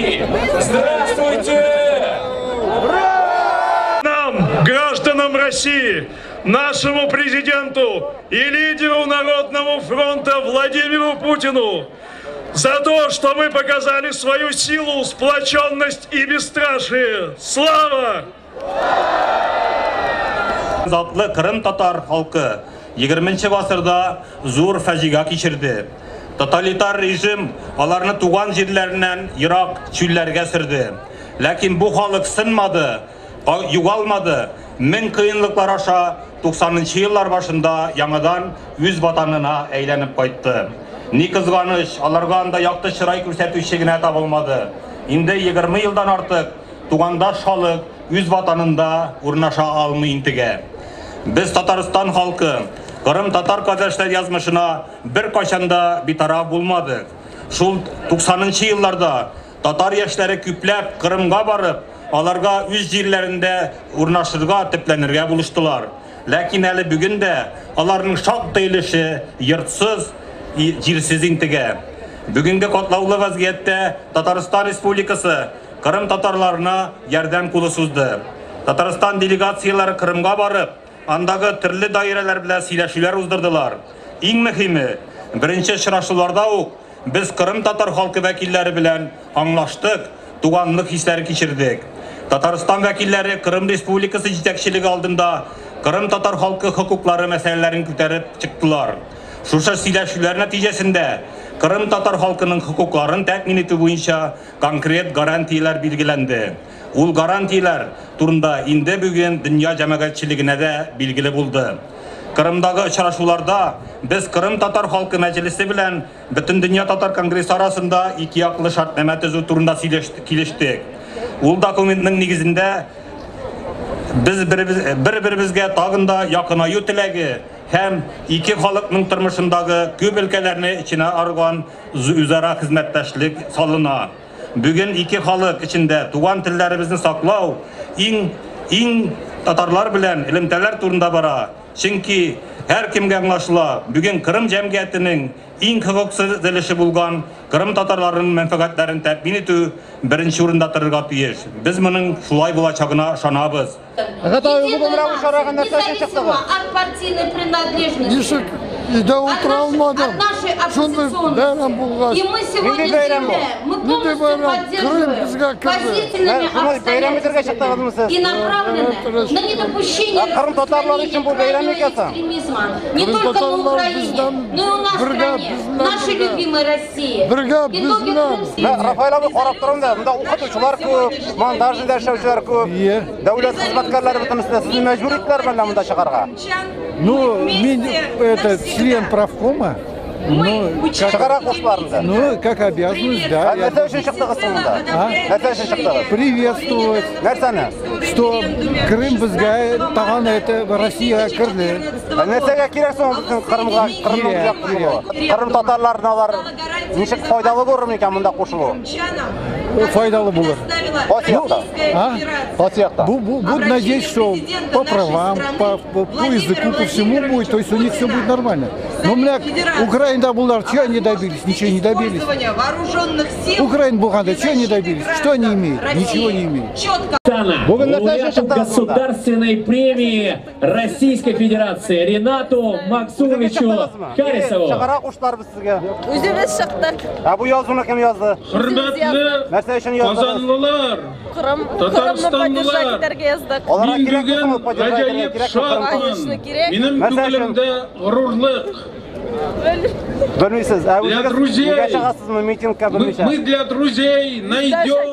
России! Здравствуйте! Ура! Нам, гражданам России, нашему президенту и лидеру Народного фронта Владимиру Путину за то, что мы показали свою силу, сплоченность и бесстрашие. Слава! Затлы Кырым татар халкы 20 гасырда зур фаҗига кичерде. Тоталитар режим аларны туган җирләреннән ерак чүлләргә сөрде. Ләкин бу халык сынмады, югалмады. Мең кыенлыклар аша 90 еллар башында яңадан үз ватанына әйләнеп кайтты. Ни кызганыч, аларга анда якты чырай күрсәтүче генә табылмады. Инде 20 елдан артык тугандаш халык үз ватанында урнаша алмый интегә. Без Татарстан халкы Кырым татар кардәшләр язмышына бер кайчан да битараф булмадык. Шул 90 елларда татар яшьләре күпләп Кырымга барып, аларга үз җирләрендә урнашырга, төпләнергә булыштылар. Ләкин әле бүген дә аларның шактый өлеше йортсыз, җирсез интегә. Бүгенге катлаулы вазгыятьтә Татарстан Республикасы Кырым татарларына ярдәм кулы сузды. Татарстан делегацияләре Кырымга барып, андагы төрле даирәләр белән сөйләшүләр уздырдылар. Иң мөһиме, беренче очрашуларда ук без Кырым татар халкы вәкилләре белән аңлаштык, туганлык хисләре кичердек. Татарстан вәкилләре Кырым Республикасы җитәкчелеге алдында Кырым татар халкы хокуклары мәсьәләләрен күтәреп чыктылар. Шушы сөйләшүләр нәтиҗәсендә Кырым татар халкының хокукларын тәэмин итү буенча конкрет гарантияләр билгеләнде. Ул гарантияләр турында инде бүген дөнья җәмәгатьчелегенә дә билгеле булды. Кырымдагы очрашуларда без Кырым татар халкы мәҗлесе белән Бөтендөнья татар конгрессы арасында ике яклы шартнамә төзү турында килештек. Ул документның нигезендә без бер-беребезгә тагын да якынаю теләге һәм ике халыкның тормышындагы күп өлкәләрне эченә алган үзара хезмәттәшлек салына. Бүген ике халык эчендә туган телләребезне саклау иң татарлар белән элемтәләр турында бара. Чөнки һәр кемгә аңлашыла, бүген Кырым җәмгыятенең иң хокуксыз өлеше булган Кырым татарларының мәнфәгатьләрен тәэмин итү беренче урында торырга тиеш. Без моның шулай булачагына ышанабыз. От партийной принадлежности. Өйдә утыра алмадым. Шундый бәйрәм булгач. И мы сегодня заявляем, мы полностью поддерживаем положительными обстоятельствами и направлены на недопущение распространения крайнего экстремизма не только на Украине, но и у нас в стране, нашей любимой России. Итоги крымских... Рафаэль абый, карап торам да, монда укытучылар күп, монтажда эшләүчеләр күп, дәүләт хезмәткәрләре бөтенесе сезне мәҗбүр иттеләр мәллә монда чыгарга? Ну, мин это член правкома. Ну, как обязанность, да. Приветствовать. Что Крым безгә тагын это Россия керде. Нәрсәгә кирәк соң Кырымга, Кырымның Кырым татарларына алар ничек файдалы булыр микән монда кушылу? Файдалы булыр. Буду надеяться, что по правам, по языку, по всему будет, то есть у них все будет нормально. Но у меня Украина была, чего они добились? Ничего не добились. Украина булганда, чего они добились? Что они имеют? Ничего не имеют. Лауреату государственной премии Российской Федерации Ренату Максумовичу Харисову. А бу язуны кем язды? Казанлылар, Татарстанлылар, мин бүген гаҗәеп шатмын. Минем күңелемдә горурлык. Для друзей, мы для друзей найдем.